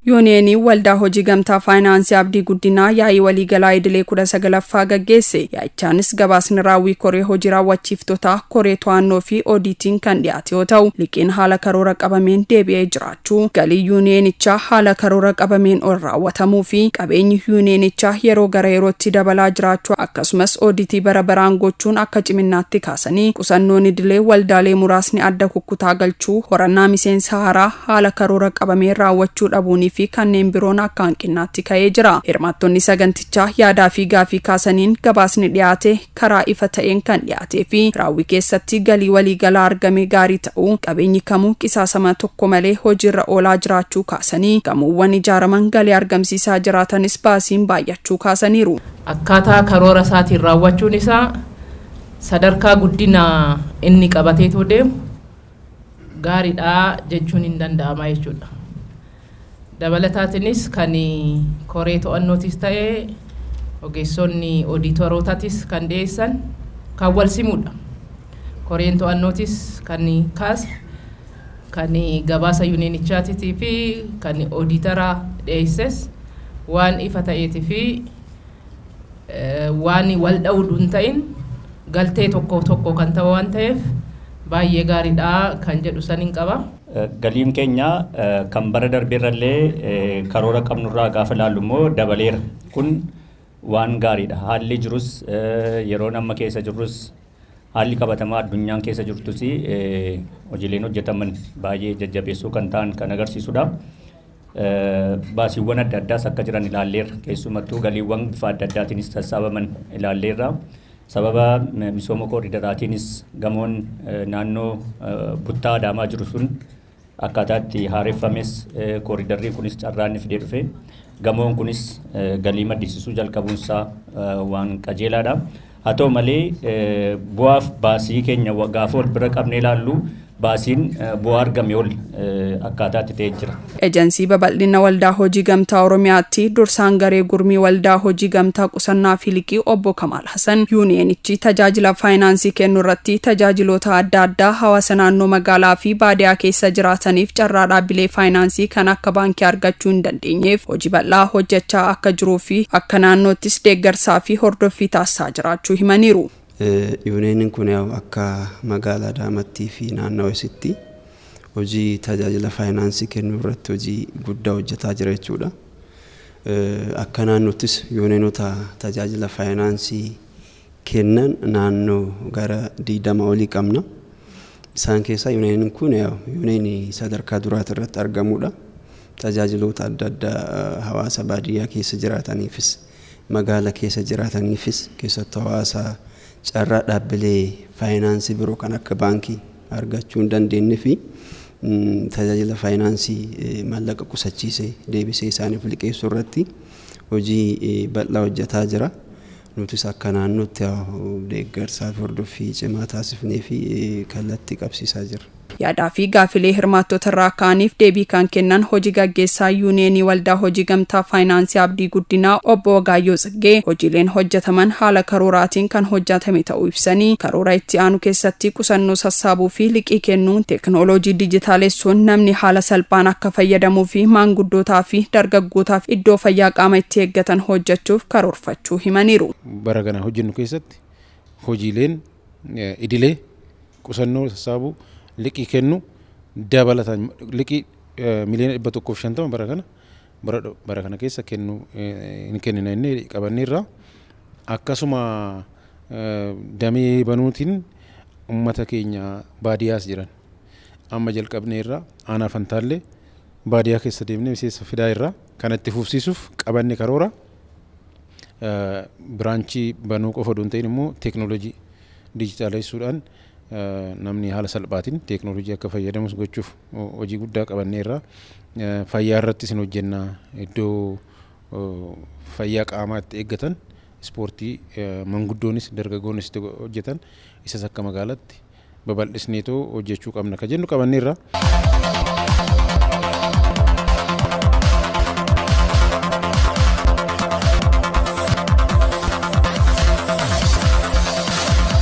Yuuniyeeniin Waldaa Hojii Gamtaa Faayinaansii Abdii Guddinaa yaa'ii waliigalaa idilee 19ffaa gaggeesse. Yaa'ichaanis gabaasni raawwii koree hojii raawwachiiftotaa, koree to'annoo fi oodiitiin kan dhiyaate yoo ta'u, liqiin haala karoora qabameen deebi'ee jiraachuu, galii yuuniyeenichaa haala karoora qabameen ol raawwatamuu fi qabeenyi yuuniyeenichaa yeroo gara yerootti dabalaa jiraachuu akkasumas oodiitii bara baraan gochuun akka ciminaatti kaasanii, qusannoon idilee waldaalee muraasni adda kukkutaa galchuu, horannaa miseensa haaraa haala karoora qabameen raawwachuu dhabuunii fi kanneen biroon akka hanqinaatti ka'ee jira. Hirmaattonni sagantichaa yaadaa fi gaafii kaasaniin gabaasni dhiyaate karaa ifa ta'een kan dhiyaatee fi raawwii keessatti galii waliigalaa argame gaarii ta'uu, qabeenyi kamuu qisaasama tokko malee hojiirra oolaa jiraachuu kaasanii, gamoowwan ijaaraman galii argamsiisaa jiraatanis baasiin baay'achuu kaasaniiru. Akkaataa karoora isaatiin raawwachuun isaa sadarkaa guddina inni qabateetoo deemu gaariidha jechuun hin danda'ama jechuudha. Dabalataatinis kan koree to'annootis ta'ee ogeessonni oodiitorootatis kan dhiyeessan kan wal simudha. Koreen to'annootis kan kaase kan gabaasa yuuniyeenichaatii fi kan oodiitaraa dhiyeesses waan ifa ta'eetii fi waan wal dha'uu hin ta'in galtee tokko tokko kan ta'u waan ta'eef baay'ee gaariidha kan jedhu saniin qaba. Galiin keenya kan bara darbeerrallee karoora qabnurraa gaafa ilaallu immoo dabaleera. Kun waan gaariidha. Haalli jirus yeroon amma keessa jirrus haalli qabatamaa addunyaan keessa jirtus hojiileen hojjetaman baay'ee jajjabeessuu kan ta'an kan agarsiisudha. Baasiiwwan adda addaas akka jiran ilaalleerra. Keessumattuu galiiwwan bifa adda addaatiinis sassaabaman ilaalleerra. Sababa misooma kooriidaraatiinis gamoon naannoo buttaa Adaamaa jiru sun akkaataa itti haareffames kooriidarri kunis carraa inni fidee dhufe. Gamoon kunis galii maddisiisuu jalqabuunsaa waan qajeelaadha. Haa ta'u malee bu'aaf baasii keenya gaafa wal bira qabnee ilaallu baasiin bu'aa argame ol akkaataa itti ta'ee jira. Ejensii babal'ina waldaa hojii gamtaa Oromiyaatti dursaan garee gurmii waldaa hojii gamtaa qusannaa fi liqii obbo Kamaal Hasan yuuniyeenichi tajaajila faayinaansii kennu irratti tajaajiloota adda addaa hawaasa naannoo magaalaa fi baadiyaa keessa jiraataniif carraa dhaabbilee faayinaansii kan akka baankii argachuu hin dandeenyeef hojii bal'aa hojjechaa akka jiruu fi akka naannoottis deeggarsaa fi hordoffii taasisaa jiraachuu himaniiru. Yuuniyeeniin kun akka magaalaa Adaamaattii fi naannoo isitti hojii tajaajila faayinaansii kennuu irratti hojii guddaa hojjetaa jira jechuudha. Akka naannoottis yuuniyeenota tajaajila faayinaansii kennan naannoo gara 20 olii qabna. Isaan keessaa yuuniyeeniin kun yuuniyeenii sadarkaa duraati irratti argamudha. Tajaajiloota adda addaa hawaasa baadiyyaa keessa jiraataniifis magaala keessa jiraataniifis keessattuu hawaasa carraa dhaabbilee faayinaansii biroo kan akka baankii argachuu hin dandeenye fi tajaajila faayinaansii maallaqa qusachiisee deebisee isaaniif liqeessuu irratti hojii bal'aa hojjetaa jira. Nutis akka naannootti deeggarsaa fi hordoffii cimaa taasifnee fi kallattii qabsiisaa jirra. Yaadaa fi gaafilee hirmaattota irraa ka'aniif deebii kan kennan hojii gaggeessaa yuuniyeenii waldaa hojii gamtaa faayinaansii Abdii Guddinaa obbo Wagaayyoo Tsiggee hojiileen hojjetaman haala karooraatiin kan hojjetame ta'uu ibsanii karoora itti aanu keessatti qusannoo sassaabuu fi liqii kennuun teeknooloojii dijitaalessuun namni haala salphaan akka fayyadamuu fi maanguddootaa fi dargaggootaaf iddoo fayyaa qaama itti eeggatan hojjechuuf karoorfachuu himaniiru. Bara kana hojjennu keessatti hojiileen idilee qusannoo sassaabuu liqii kennu dabalatan liqii miliyoona 150 bara kana keessa kennu hin kennina inni qabanneerra. Akkasuma damee banuutiin uummata keenya baadiyyaas jiran amma jalqabneerra aanaa Fantaallee baadiyyaa keessa deemnee miseensa fidaa irraa kan itti fufsiisuuf qabanne karoora biraanchii banuu qofa osoo hin ta'in immoo teeknooloojii dijitaalessuudhaan namni haala salphaatiin teeknooloojii akka fayyadamus gochuuf hojii guddaa qabanneerra. Fayyaa irrattis hin hojjenna iddoo fayyaa qaamaa itti eeggatan ispoortii manguddoonis dargaggoonis hojjetan isas akka magaalaatti babal'isneetoo hojjechuu qabna ka jennu qabanneerra.